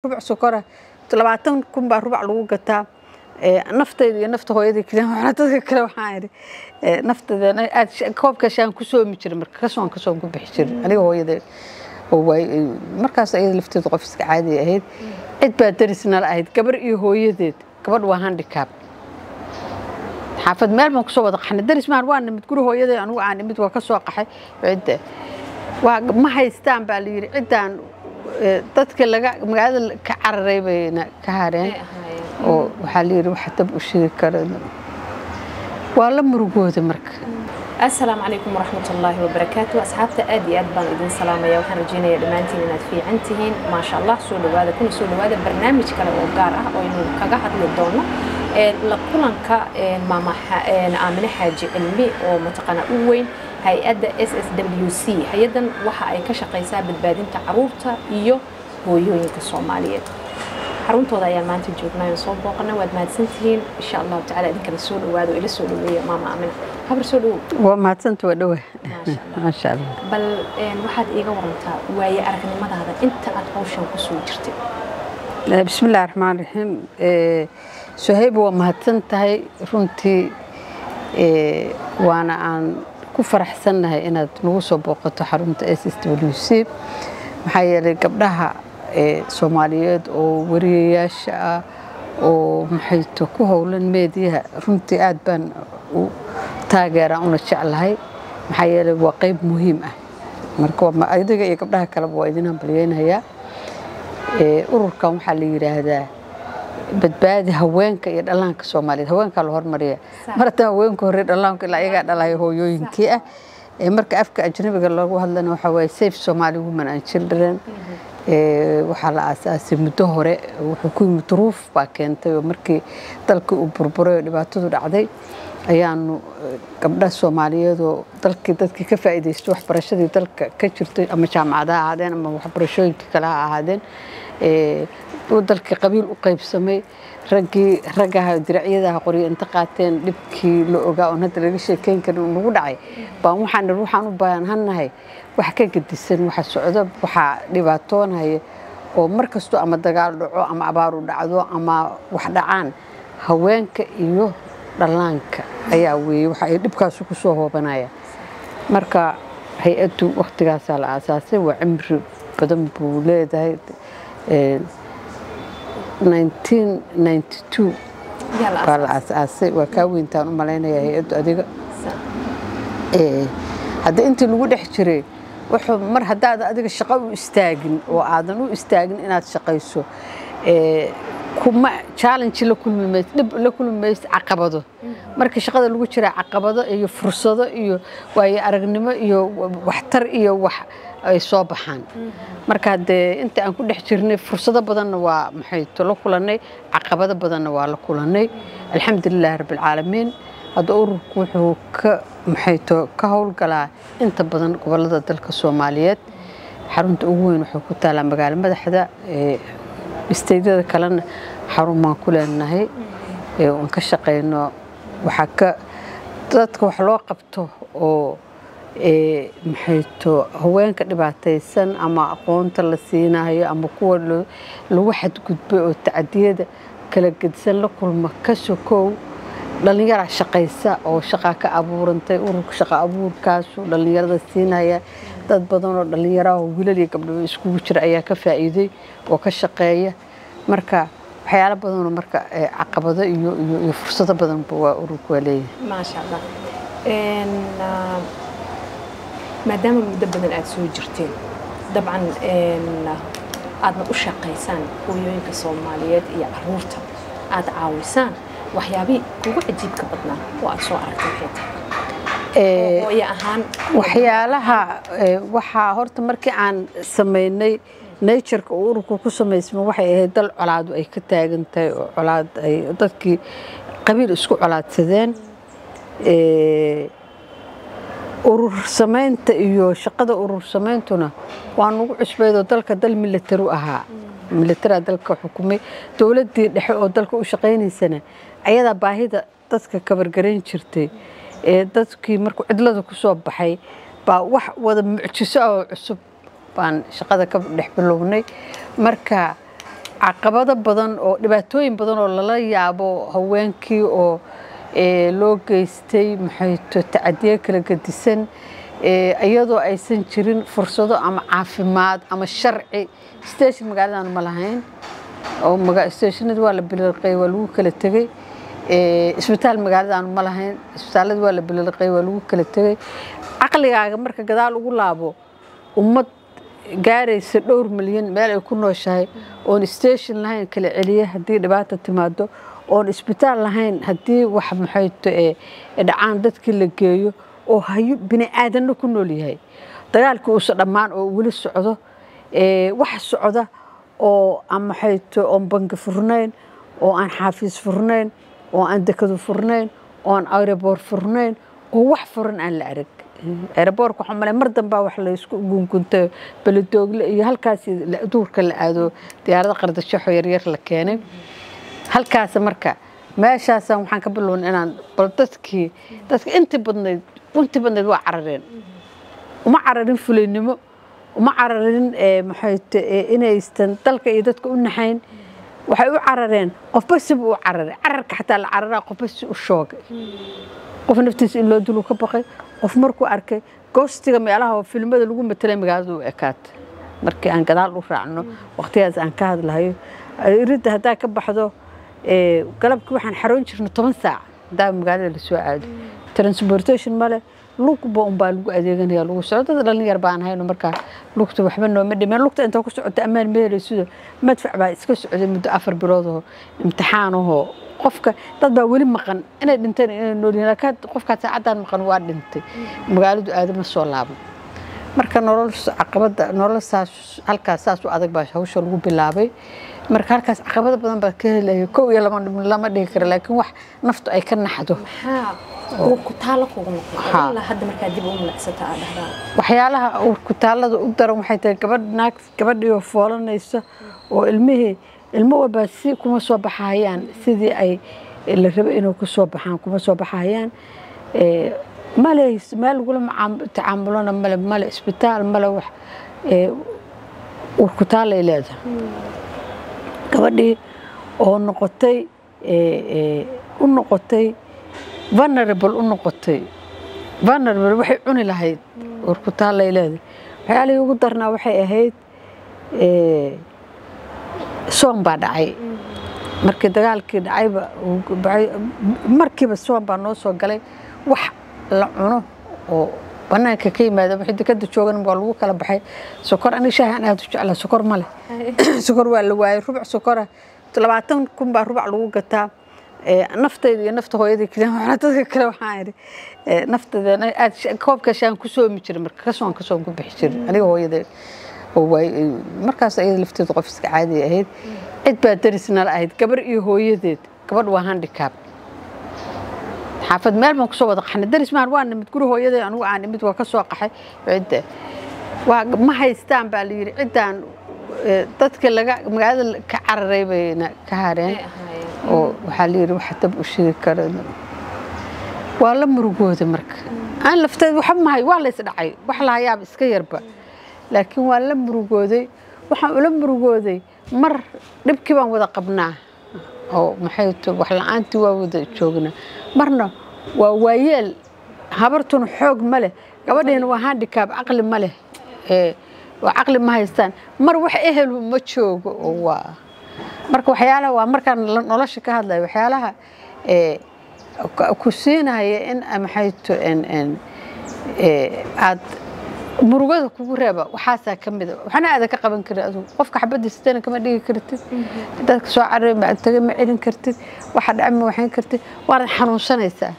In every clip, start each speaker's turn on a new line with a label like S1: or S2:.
S1: Rubuc sokora 20,000 baa rubuc lagu gataa. Naftayda iyo nafta hooyadii kaliya waxaan dadka kale waxaan idhi naftayda aad koobka shaan ku soomi jiray, marka kasoon kasoon ku bixi jiray aniga hooyaday oo waay markaas iyada lafteedu qof iska caadi ahayd. Cid baa daris nala ahayd, gabar iyo hooyadeed. Gabadh waa handicap. Xaafad meel baan kusoo wada qaxnay, daris maan waa nimid guri hooyaday, anigu aan nimid waa ka soo qaxay. Cidda waa ma haystaan baa la yidhi. Ciddaan dadka laga magaalada ka cararay bayna ka hareen oo waxaa la yidhi wax dab u shidi kara waa la murugooda marka.
S2: Asalaamu calaykum waraxmatullaahi wabarakaatu. Asxaabta, aad iyo aad baan idin salaamaya. Waxaan rajeynayaa dhammaantiin inaad fiican tihiin, maasha Allah. Soo dhawaada, kuna soo dhawaada barnaamij kale oo gaar ah oo aynu kaga hadli doono la kulanka maama Aamine Xaaji Cilmi oo mataqaana u weyn hay-adda SSWC. Hay-addan waxa ay ka shaqaysaa badbaadinta caruurta iyo hooyooyinka Soomaaliyeed. Xaruntooda ayaan maanta joognaa oo soo booqana. Waad mahadsantihiin, insha Allahu tacala. Idinkana soo dhawaado, ila soo dhaweeya maama Aamina. Habar, soo dhawow.
S1: Waa mahadsanta, waa dhowa.
S2: Maasha Allah.
S1: Maasha Allah.
S2: Bal waxaad iiga warantaa waaye aragnimadaada inta aad hawshan kusoo jirtay.
S1: Bismillahi raxmaan raxiim. Suhayb, waa mahadsan tahay runtii, waana aan ku faraxsannahay inaad nagu soo booqato xarunta SSWC, maxaa yeelay gabdhaha Soomaaliyeed oo wariyayaasha ah oo maxayto ku howlan meediyaha runtii aad baan u taageeraa una jeclahay, maxaa yeelay waa qayb muhiim ah. Marka adiga iyo gabdhaha kaleba waa idin hambalyeynayaa. Ururkan waxaa la yidhaahdaa Badbaadi Haweenka iyo Dhallaanka Soomaaliyeed. Haweenkaa la hormariya marta, haweenka hore, dhallaanka ilaa iyagaa dhalaya hooyooyinkii ah. Marka afka ajnabiga loogu hadlana waxaa waaye Safe Somali Women and Children. Waxaa la aasaasay muddo hore, wuxuu ku yimid duruuf baa keentay oo markii dalkii uu burburay oo dhibaatadu dhacday ayaanu gabdha Soomaaliyeed oo dalkii dadkii ka faa'iidaystay waxbarashadii dalka ka jirtay, ama jaamacadaha ha ahaadeen ama waxbarashooyinka kale ha ahaadeen, uu dalkii qabiil u qaybsamay, raggii raggaha diracyadaha qoryo inta qaateen, dhibkii la ogaa oon hadda laga sheekeyn karin uu nagu dhacay, baan waxaan nidhi waxaan u baahannahay wax ka gedisan waxa socda, waxaa dhibaatoonaya oo mar kasto ama dagaal dhaco ama abaaru dhacdo ama wax dhacaan, haweenka iyo dhallaanka ayaa weeye waxa ay dhibkaasi ku soo hoobanaya. Marka hay-addu waqtigaasaa la aasaasay, waa cimri badan buu leedahay. 1992
S2: yaa la
S1: baa la aasaasay. Waa kaa weyntaan u malaynaya hay-addu adiga. Haddii intii lagu dhex jiray wuxuu mar haddaad adiga shaqo u istaagin oo aadan u istaagin inaad shaqayso, kuma challenge la kulmi maysid, dhib la kulmi maysid, caqabado. Marka shaqada lagu jiraa caqabado iyo fursado iyo waayo aragnimo iyo waxtar iyo wax ay soo baxaan. Marka dee inta aan ku dhex jirnay fursado badanna waa maxay to la kulannay, caqabado badanna waa la kulannay. Alxamdulilahi rabbilcaalamiin, hadda ururku wuxuu ka maxay to ka howlgalaa inta badan gobolada dalka Soomaaliyeed. Xarunta ugu weyn wuxuu ku taalaa magaalo madaxda. Isteydyada kalena xarun baan ku leenahay oon ka shaqeyno. Waxaa ka dadka wax loo qabto oo maxay to haweenka dhibaataysan ama aqoonta la siinayo ama kuwa lagu xadgudbay oo tacadiyada kala gedisan la kulma ka sokow, dhallinyaraa shaqaysa oo shaqaa ka abuurantay. Ururka shaqa abuurkaasu dhallinyarada siinaya. Dad badan oo dhallinyaraha oo wiilal iyo gabdho iskugu jira ayaa ka faa'iiday oo ka shaqeeya. Marka waxyaalo badanoo marka caqabado iyo fursado badanba waa ururku waa leeyahay.
S2: Maasha Allah. Maadaama muddo badan aada soo jirteen, dabcan aadna u shaqaysaan hooyooyinka Soomaaliyeed iyo caruurta aada caawisaan, waxyaabihii kugu cajiibka badnaa oo aada soo aragtay maxay tahay? Hooyo ahaan.
S1: Waxyaalaha waxaa horta markii aan samaynay natureka oo ururku ku samaysma waxay ahayd dal colaadu ay ka taagan tahay oo colaad ay dadkii qabiil isku colaadsadeen. Urur samaynta iyo shaqada urur sameyntuna waa nagu cusbeydoo dalka dal military u ahaa, militaraa dalka xukumay. Dowladdii dhexe oo dalka u shaqaynaysana ayadaa baahida dadka kabargarayn jirtay. Ee dadkii markuu cidlada ku soo baxay baa wax wada mucjiso ah oo cusub baan shaqada ka dhex bilownay. Marka Caqabado badan oo dhibaatooyin badan oo lala yaabo, haweenkii oo loo geystay maxay tacadiyo kala gedisan, iyadoo aysan jirin fursado ama caafimaad ama sharci. Station magaaladan ma lahayn oo stationada waa la bililqay, waa lagu kala tegey. Isbitaal magaaladan ma lahayn, isbitaalada waa la bililqay, waa lagu kala tegey. Caqligaaga marka gadaal ugu laabo, ummad gaaraysa dhowr milyan meel ay ku nooshahay oon station lahayn kala celiya haddii dhibaata timaado, oon isbitaal lahayn haddii wax maxayto dhacaan dadkii la geeyo, oo hayo bini aadanno ku nool yahay, dagaalkii uusa dhammaan oo weli socdo, wax socda oo aan maxayto oon bangi furnayn, oo aan xaafiis furnayn, oo aan dekado furnayn, oo aan aeroboor furnayn, oo wax furan aan la arag. Aeroboorka waxaa malay mar dambaa wax la isku gunguntay, Beledoogle iyo halkaas duurka la aado, diyaarada qardashaxo yaryar la keenay halkaas. Marka meeshaasaan waxaan ka bilownay inaan bal dadkii, dadka intii badnayd waa carareen. Uma cararin fulaynimo, uma cararin maxay inaysan dalka iyo dadka u naxayn. Waxay u carareen qofba sibu u cararay. Cararka xataa la cararaa qofba si u shoogay. Qof naftiisa in loo dulu ka baqay, qof markuu arkay goostiga meelaha oo filmada lagu matelay magaalada u ekaatay. Markii aan gadaal u raacno waqtigaas aan ka hadlahayo, iridda haddaa ka baxdo galabkii waxaan xaroon jirnay 10 saac haddaa magaalada lasoo aado. Transportation male, lugba unbaa lagu adeeganaya, lagu socdo. Dad dhalinyar baan hayno, markaa lugta waxba nooma dhimeen. Lugta inta ku socota ammaan ma helaysido. Madfac baa iska socday muddo 4 bilood oo imtixaanahoo qofka dad baa weli maqan, inay dhinteen inay nool yihiin, laakiin qofkaa saacaddan maqan waa dhintay, magaaladu aadama soo laaban. Marka nolol caqabada, nolol saas halkaas saas u adag baa hawsha lagu bilaabay. Marka halkaas caqabado badan baa ka helaya, kow iyo lama lama dhihi karo, laakiin wax naftu ay ka naxdo.
S2: Maxaa uurkutaalo kugu noqday ilaa hadda markaa dib u milicsata aad dhahdaa?
S1: Waxyaalaha uurkutaalada u daran waxay tahay gabadh, naag, gabadhii oo foolanaysa oo ilmihii, ilmo walbaa si kuma soo baxayaan sidii ay la rabay inuu ku soo baxaan, kuma soo baxayaan. Male meel lagula tacaamulona male, male isbitaal, male wax. Uurkutaalay leedahay gabadhii oo noqotay u noqotay vulnerable, u noqotay vulnerable waxay cuni lahayd. Uurkutaalay leedahay. Waxyaalihii ugu darnaa waxay ahayd soon baa dhacay. Markii dagaalkii dhacayba markiiba soon baa noo soo galay. Wax la cuno oo banaanka ka yimaada, wixii dekada joogan waa lagu kala baxay. Sokor, aniga shaahan aad u jeclaa, sokor ma leh, sokor waa la waayay. Rubuc sokora 20,000 baa rubac lagu gataa. Naftayda iyo nafta hooyadii kaliya waxaa dadka kale waxaan idhi naftayda aad koobka shaan ku soomi jiray. Marka kasoon kasoon ku bixi jiray aniga hooyaday oo waay markaas iyada lafteedu qof iska caadi ahayd. Cid baa daris nala ahayd, gabar iyo hooyadeed. Gabadh waa handicap. Xaafad meel baan kusoo wada qaxnay, daris maan, waa nimid guri hooyaday, anigu aan imid, waa ka soo qaxay. Cidda waa ma haystaan baa la yidhi. Ciddaan dadka laga magaalada ka cararay bayna ka hareen oo waxaa la yidhi wax dab u shidi karo. Waa la murugooday. Marka aan lafteed waxa mahay, waa la isdhacay, wax la hayaaba iska yarba, laakiin waa la murugooday. Waxaan ula murugooday mar dhibkii baan wada qabnaa oo maxay to wax la-aantii waa wada joognaa, marna waa waayeel, habartuna xoog ma leh, gabadhiina waa handicap, caqli ma leh, waa caqli ma haystaan, mar wax ehelu ma joogo. Oo waa marka waxyaalaha waa markaan nolosha ka hadlayo, waxyaalaha ku siinaya in maxay to aad murugada kugu reeba waxaasaa ka mida. Waxna aadan ka qaban karin adigu, qofka xabadda sitana kama dhigi kartid, dadka soo cararay ma taga ma celin kartid, waxa dhaca ma waxayn kartid, waanad xanuunsanaysaa.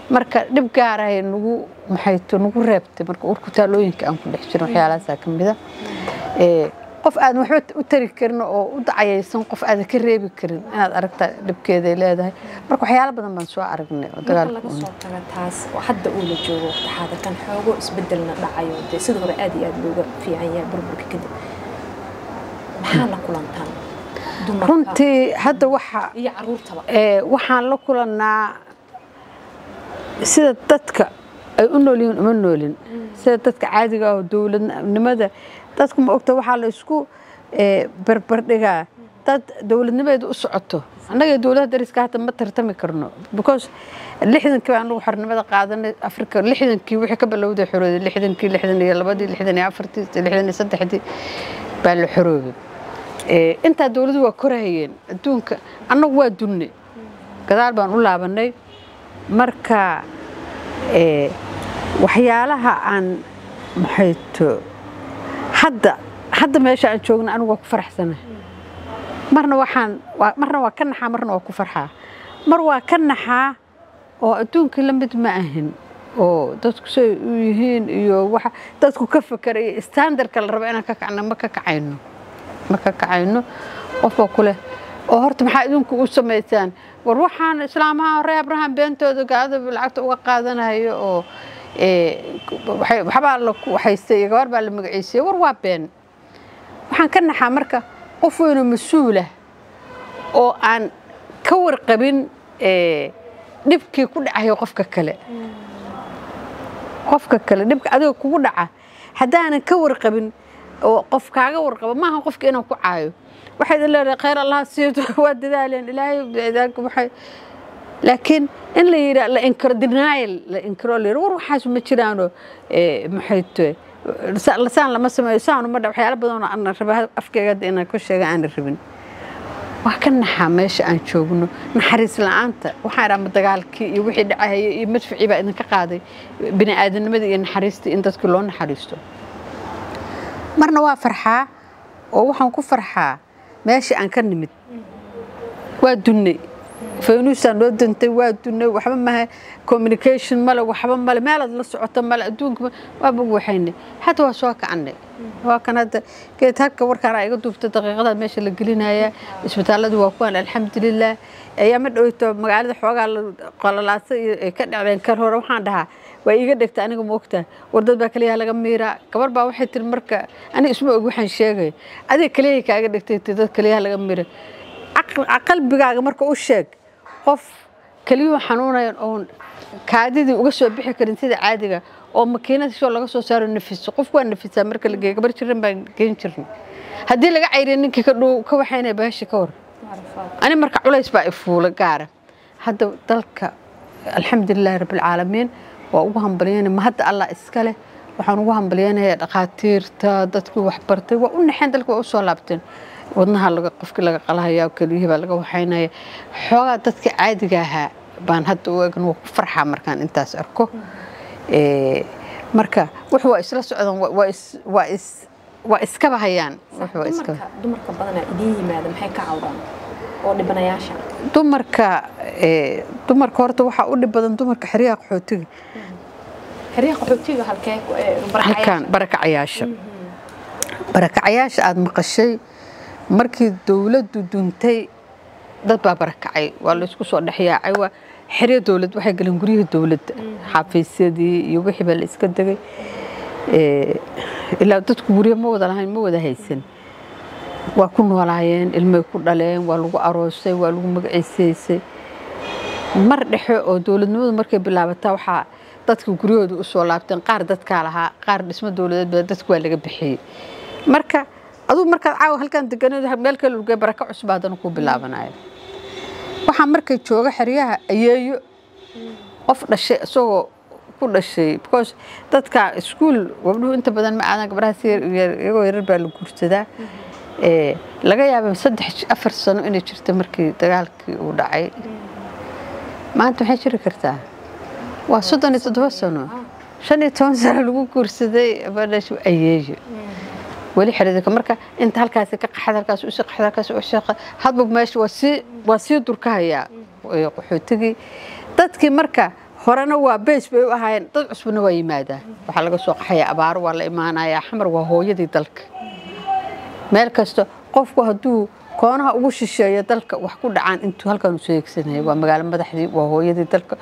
S1: Marka dhib gaarahay nagu maxay to nagu reebtay. Marka urkutaalooyinka aan ku dhex jirin waxyaalahaasaa ka mida qof aadan waxba u tari karin oo u dacayaysan, qof aadan ka reebi karin inaad aragtaa dhibkeeday leedahay. Marka waxyaalo badan baan soo aragnay oo
S2: marka
S1: dagaalka
S2: laga soo taga taas oo hadda uu la joogo waqti xaadirkan xoogo isbedelna dhacayo, dee sida hore aad iyo aad looga fiican yahay burburka kadib, maxaa la kulantaan dumarka
S1: Runtii hadda waxa
S2: iyo caruurtaba?
S1: Waxaan la kulannaa sida dadka ay u nool yihiin uma noolin sida dadka caadiga ah oo dowladnimada. Dadku ma ogta, waxaa la isku barbardhigaa Dad dowladnimadeedu u socoto, annaga dowladda dariska hata ma tartami karno, because 60-kii baan anagu xornimada qaadanay. Afrika 60-kii wixii ka bilowday xorooday, 60-kii, 62-dii, 64-tii, 63-dii baa la xoroobay. Intaa dowladdu waa korahayeen adduunka, annagu waa dunnay, gadaal baan u laabanay. Marka waxyaalaha aan maxayto hadda meesha aan joogno, anigu waa ku faraxsanahay. Marna waxaan marna waa ka naxaa, marna waa ku farxaa. Mar waa ka naxaa oo adduunkii la mid ma ahin, oo dadku say u yihiin iyo waxa dadku ka fekeraya, standardka la rabo inaan ka kacno, ma ka kacayno, ma ka kacayno. Qofka ku leh oo horta maxaa idinku u samaysaan? War waxaan islaamaha hore Abraham beentooda gaalada lacagta uga qaadanayo oo waxbaa la haystay iyo gabar baa la magaciisiyey, war waa been. Waxaan ka naxaa marka qof weynoo mas-uulah oo aan ka warqabin dhibkii ku dhacayo qofka kale. Qofka kale dhibka adiga kugu dhaca haddaanan ka warqabin oo qof kaaga warqabo, maaha qofka inaan ku caayo. Waxay idin leedahay khayr Allah siiyo, waa dadaaleen, Ilaahay waxay, laakiin in la yidhaa, la inkiro, denial la inkiro, la yidhi war waxaas ma jiraano, maxay tahay, saan lama sameeyo, saanu ma dha, waxyaalo badan oo aan raba afkayga hadda inaan ku sheega aanan rabin. Waa ka naxaa meesha aan joogno, naxariis la'aanta. Waxaan idhaa ma dagaalkii iyo wixii dhacahayay iyo madficii baa idinka qaaday bini aadamnimada iyo naxariistii, in dadkii loo naxariisto? Marna waa farxaa oo waxaan ku farxaa meeshii aan ka nimid. Waa dunnay, faynuusaan noo dantay, waa dunnay, waxba maha, communication male, waxba male, meelaad la socoto male, adduunka waaba waxaynay. Hadda waa soo kacannay, waa kan hadda geed halka warkaan iga duubtay, daqiiqadaad meesha la gelinayaa, isbitaalladu waa kuwan, alxamdulilah. Ayaa ma dhowto magaalada xoogaa la qalalaasay iyo ay ka dhacdeen kar hore. Waxaan dhahaa waa iiga dhegta aniga, moogtaa, war dad baa kaliyaha laga miiraa. Gabar baa waxay tiri, marka aniga isma og waxaan sheegay, adiga kaliyahay kaaga dhegtay, ti dad kaliyaha laga miira. Qalbigaaga marka u sheeg qof keliyuhu xanuunayan oon kaadidii uga soo bixi karin sida caadiga oo makiinada soo laga soo saaro, nafiso qofku waa nafisaa marka la geeyo. Gabar jiran baan geen jirnay, haddii laga cayriyo ninkii ka dhow ka waxaynaya bahashi ka war. Ani marka culays baa ifuula gaara. Hadda dalka alxamdulilaahi rabbilcaalamiin waa ugu hambalyanaya, ma hadda Allah iska leh. Waxaan ugu hambalyanayaa dhakhaatiirta, dadkii waxbartay waa u naxeen, dalka waa u soo laabteen. Wadnaha laga qofkii laga qalahaya, keliyihii baa laga waxaynaya, xoogaa dadka caadiga ahaa baan hadda u eegn. Waa ku farxaa markaan intaas arko. Marka wax waa isla socdaan, waa iskaba hayaan, wax waa iskaba.
S2: Dumarka badanaa idiin yimaada maxay ka cawdaan oo dhibanayaasha?
S1: Dumarka horta waxaa u dhib badan dumarka xeryaha qaxootiga.
S2: Xeryaha qaxootiga halkee?
S1: Halkan barakacayaasha, barakacayaasha aada maqashay. Markii dowladdu duntay dad baa barakacay, waa laysku soo dhexyaacay, waa xeryo dowlad, waxay galeen guryihii dowladda, xafiisyadii iyo wixii baa la iska degay. Ilaa dadku guryo ma wada lahayn, ma wada haysan, waa ku noolaayeen, ilmay ku dhaleen, waa lagu aroosay, waa lagu magaciisaysay. Mar dhexe oo dowladnimadu markay bilaabataa waxaa dadka guryahooda u soo laabteen qaar dadkaa lahaa, qaar dhismo dowladeed baa dadku waa laga bixiyey. Marka aduu markaad caawa halkan deganeed meel kale lugee, baraka cusub haddana kuu bilaabanayo. Waxaa markay jooga xeryaha ayeeyo, qof dhashay isagoo ku dhashay, because dadka iskuul gabdhuhu inta badan ma aadan, gabdhaha si iyagoo yarar baa la guursadaa. Laga yaaba 3-4 sano inay jirta markii dagaalkii uu dhacay. Maanta maxay jiri kartaa? Waa 37 sano, 15 sano lagu guursaday dhashay ayeeyo weli xerada. Marka inta halkaasi ka qaxad, halkaas usii qaxad, halkaas usii qaxad, hadba meesha waa sii durkahayaa qaxootigii dadkii. Marka horena waa bees bay u ahaayeen, dad cusubna waa yimaadaa, waxaa laga soo qaxayaa abaaro, waa la imaanayaa. Xamar waa hooyadii dalka. Meel kasta qofku hadduu koonaha ugu shisheeyo dalka wax ku dhacaan, intuu halkan usoo eegsanaya. Waa magaalo madaxdii, waa hooyadii dalka,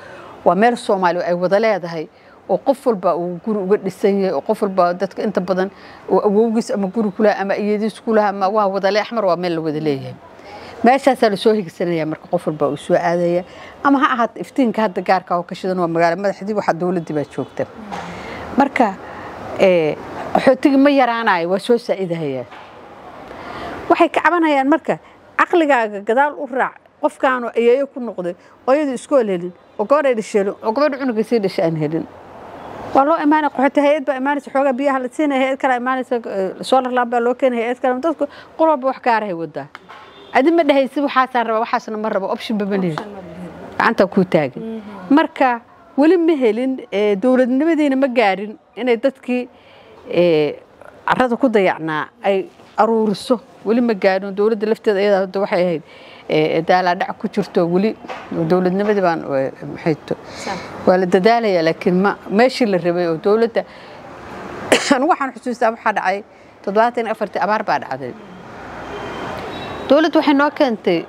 S1: waa meel Soomaali ay wada leedahay oo qof walba uu guri uga dhisan yahay, oo qof walba dadka inta badan oo awowgiis ama guri kulaha ama iyadiis kulaha ama waa wada le. Xamar waa meel la wada leeyahay, meeshaasaa lasoo higsanaya. Marka qof walba uu soo aadaya, ama ha ahaato iftiinka hadda gaarka oo ka shidan, waa magaalo madaxdii, waxa dowladdii baa joogta. Marka qaxootigii ma yaraanayo, waa soo saa'idahayaa. Waxay ka cabanayaan marka Caqligaaga gadaal u raac. Qofkaanu ayeeyo ku noqday oo iyadu iskool helin, oo gabadhay dhasheelin, oo gabadha cunuga sii dhashay aan helin, waa loo imaanaya. Qaxooti hay-ad baa imaanaysa, xoogaa biyaha la siinaya. Hay-ad kale imaanaysa, solar lamp baa loo keenaya. Hay-ad kale, dadku qol walba wax gaarahay wadaa. Adi ma dhehaysid waxaasaan rabaa, waxaasna ma rabo. Option ba ma lihin, gacanta kuu taagan. Marka weli ma helin, dowladnimadiina ma gaarin inay dadkii carrada ku dayacnaa ay aruuriso. Weli ma gaarin. Dowladda lafteeda iyada hadda waxay ahayd daalaadhac ku jirto. Weli dowladnimadii baan maxay to, waa la dadaalayaa, laakiin ma meeshii la rabay. Oo dowladda anigu waxaan xusuustaa, waxaa dhacay 74-tii abaar baa dhacday. Dowladda waxay noo keentay,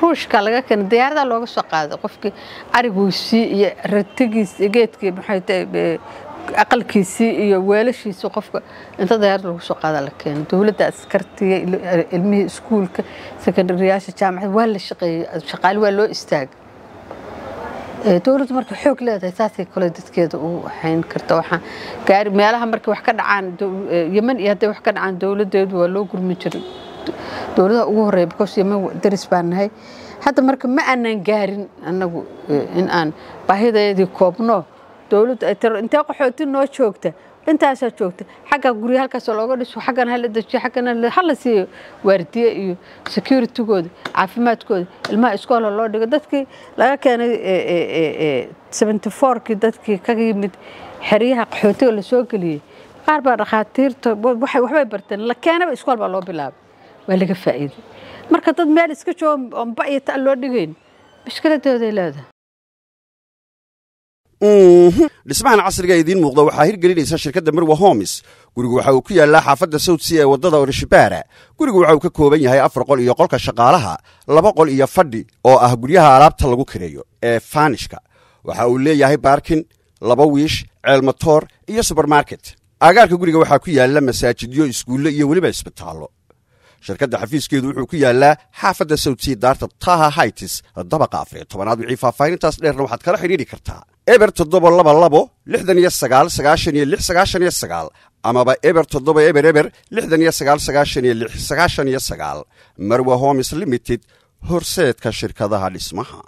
S1: Ruushka laga keenay, diyaaradaa looga soo qaaday qofkii ariguisii iyo ratigiis iyo geedkii, maxay tahay, aqalkiisii iyo weelashiisii. Qofka inta diyaarad lagu soo qaada la keenay. Dowladda askartiga, ilmihii iskuulka, sekondaryaasha, jaamacada waa la shaqeeyey, shaqaale waa loo istaagay. Dowladdu marka xoog leedahay saasay kale dadkeeda u hayn karta. Waxaan gaari meelaha markay wax ka dhacaan, Yemen iyo hadday wax ka dhacaan, dowladdeedu waa loo gurmin jiray, dowladaha ugu horreeya, because Yemen daris baan nahay. Hadda marka ma aanan gaarin annagu in aan baahideedii koobno. Dowladdu ay tiro intee qaxooti noo joogta, intaasaa joogta, xagga gurya halkaas looga dhiso, xaggana hala dejiyo, xaggana hala siiyo waardiye iyo securitygooda, caafimaadkooda, ilmaha iskoola loo dhigo. Dadkii laga keenay 74-kii, dadkii ka yimid xeryaha qaxootiga lasoo geliyey, qaar baa dhakhaatiirta waxbay barteen, la keenaba iskool baa loo bilaabay, waa laga faa'iiday. Marka dad meel iska jooga oon ba iyo ta loo dhigayn, mushkiladooday leedahay.
S3: Dhismahan casriga idiin muuqda waxaa hirgelinaysa shirkadda Marwa Homes. Gurigu waxa uu ku yaallaa xaafadda South C ee waddada Orishibara. Gurigu waxa uu ka kooban yahay afar qol iyo qolka shaqaalaha, laba qol iyo fadhi oo ah guryaha alaabta lagu kireeyo ee furnishedka. Waxa uu leeyahay parking, laba wiish, ceelmatoor iyo subermarket. Aagaarka guriga waxaa ku yaalla masaajidyo, iskuulle iyo weliba isbitaallo. Shirkadda xafiiskeedu wuxuu ku yaallaa xaafadda South C, daarta Taha Heights, dabaqa 14aad. Wixii faahfaahintaas dheerna waxaad kala xidhiidhi kartaa 0722 69 96 99 amaba 0700 69 96 99. Marwa Homes Limited, horseedka shirkadaha dhismaha.